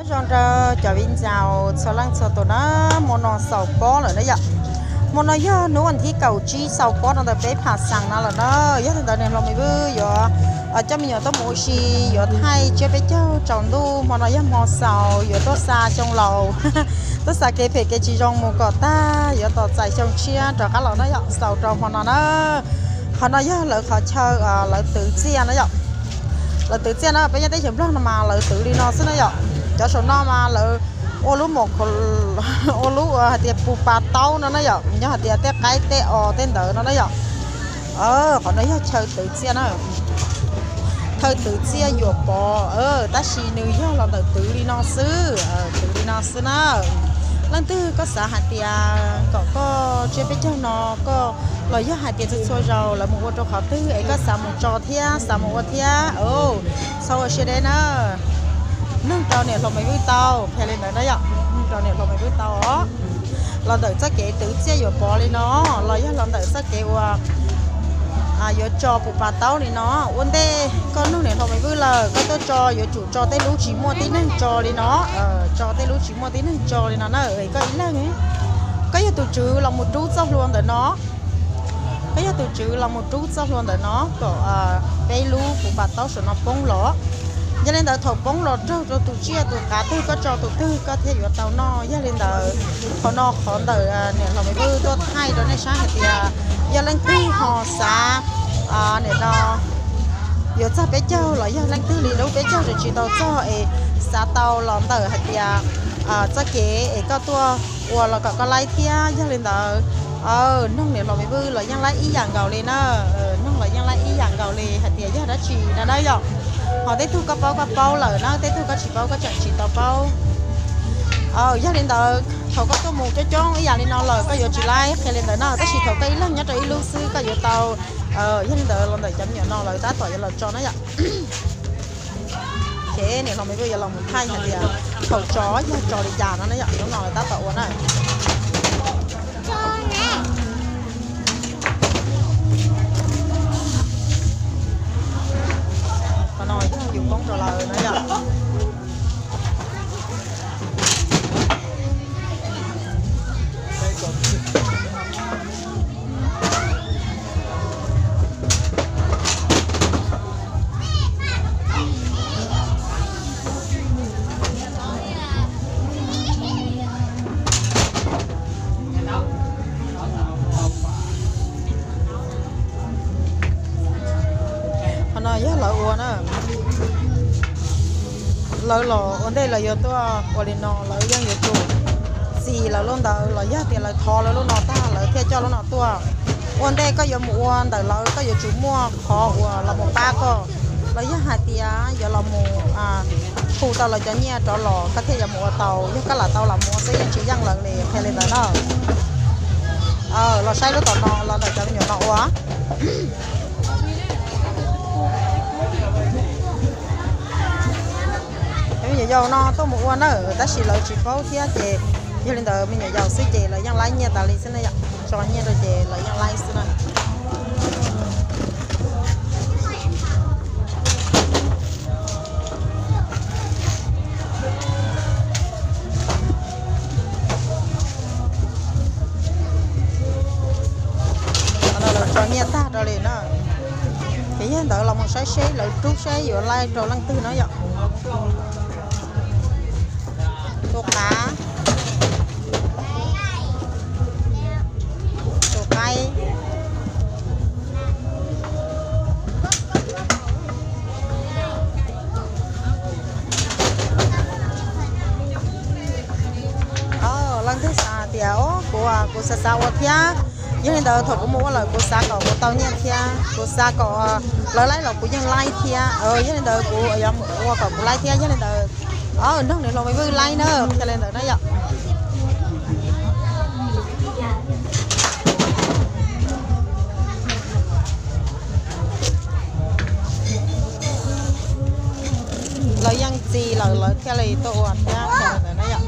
Zoo rau cov viv ncaus txhua leej txhua tus na, hmo no xaus pob lawm na yom. Hmo no yog hnub vas thib kaum tsib xaus pob rau ntawm peb pham xees no lawm na. Yog li ntawd niam hluas me vwj yuav coj me nyuam tuaj mus ua si, yuav thaij tsiab peb caug tsaus ntuj, hmo no yog hmo xaus yuav tuaj xa xyoo laus, tuaj xa kev phem kev tsis zoo mus kom tag, yuav tos txais xyoo tshiab rov qab los na yom, xaus rau hmo no na. Qhov no yog lawv qhov chaw lawv twv txiaj na yom. Lawv twv txiaj na, peb nyob teb chaws Nplog no mas lawv twv li no xwb na yom. Cov saum no mas lawv ua lub mom, ua lub hais tias pus pas taub no na yom, nyob hais tias tej qaib tej os tej ntawd no na yom. Qhov no yog chaw twv txiaj na, chaw twv txiaj yuam pov, tab sis nws yog los ntawm twv li no xwb, twv li no xwb na. Leej twg koj xav hais tias kom koj tsiab peb caug no koj los yog hais tias txhua txhua zaus lawv mus ua rau qhov twg es koj xav mus tso thiab xav mus ua thiab, txhob ua siab deb na. Noog rau niam hluas me vwj tau, qhia li ntawd na yom, noog rau niam hluas me vwj tau os. Los ntawm txoj kev twv txiaj yuam pov li no, los yog los ntawm txoj kev uas yuav tso pus pas taub li no, ua ntej koj noog niam hluas me vwj lawm koj tuaj tso yuav tsum tso tej lub tsis muaj tib neeg tso li no, tso tej lub tsis muaj tib neeg tso li no na. Koj ib leeg, koj yog tus tswv los mus rub txoj hlua ntawm no, koj yog tus tswv los mus rub txoj hlua ntawm no kom peb lub pus pas taub saum no poob los. Yog li ntawd thaum poob los raug rau tus tsiaj tus qav twg koj tso tus twg koj thiaj yuav tau noj. Yog li ntawd qhov no qhov ntawm niam hluas me vwj tuaj thaij rau nej saib hais tias yog leej twg ho xav, nim no yuav txog peb caug los yog leej twg li lub peb caug tseem tsis tau txog es xav tau los ntawm hais tias txoj kev es koj tuaj ua los kom koj laib thiab. Yog li ntawd noog niam hluas me vwj los yeej laib ib yam nkaus li na, noog los yeej laib ib yam nkaus li hais tias yog dab tsi no na yom. Ho tej tug koj paub koj paub lawm na, tej tug koj tsis paub koj tseem tsis tau paub. Yog li ntawd thaum koj tuaj mus coob coob ib yam li no lawm koj yuav tsis laib, qhia li ntawd na, tab sis thaum koj ib leeg nyob rau ib lub xwb koj yuav tau. Yog li ntawd los ntawm cov me nyuam no lawv tab tom yuav los tso na yom. Ces niam hluas me vwj yuav los mus thaij hais tias thaum tso yog tso li cas no na yom, hnub no lawv tab tom ua na. Qhov no yog yus poob rau lawv na yom. Qhov no yog lawv ua na. Lawv los ua ntej lawv yuav tuaj ua li no, lawv yeej yuav tsum txi lawv lub ntawd los yog tias lawv thov lawv lub no tag lawv thiaj coj lub no tuaj. Ua ntej koj yuav mus ua ntawm lawv koj yuav tsum muaj qhov uas los mus pab koj, los yog hais tias yuav los mus hu tau lawv cov nyiaj rov los koj thiaj yuav mus ua tau. Yog koj lam tau los mus ua xwb yeej tsis yeej lawv li, qhia li ntawd na. Los saib lub tom no los ntawm cov me nyuam no ua. Cov me nyuam yaus no tuaj mus ua na, tab sis lawv tsis paub thiab ces yog li ntawd me nyuam yaus xwb ces lawv yeej laib nyiaj tas li xwb na yom. Tso nyiaj rau ces lawv yeej laib xwb na. Qhov no lawv tso nyiaj tag rau li na. Ces yog ntawd los mus saib seb lawv rub seb yuav laib rau leej twg no yom. Tus qav, tus qaib. Leej twg xav hais tias, o, kuv, kuv xav xav ua thiab, yog li ntawd thaum kuv mus ua lawm kuv xav kom kuv tau nyiaj thiab, kuv xav kom lawv laib los kuv yeej laib thiab. Yog li ntawd kuv yuav mus ua kom kuv laib thiab. Yog li ntawd, o, noog niam hluas me vwj laib na, qhia li ntawd na yom. Lawv yeej txi lawm lawv thiaj li tuaj ua thiab, qhia li ntawd na yom.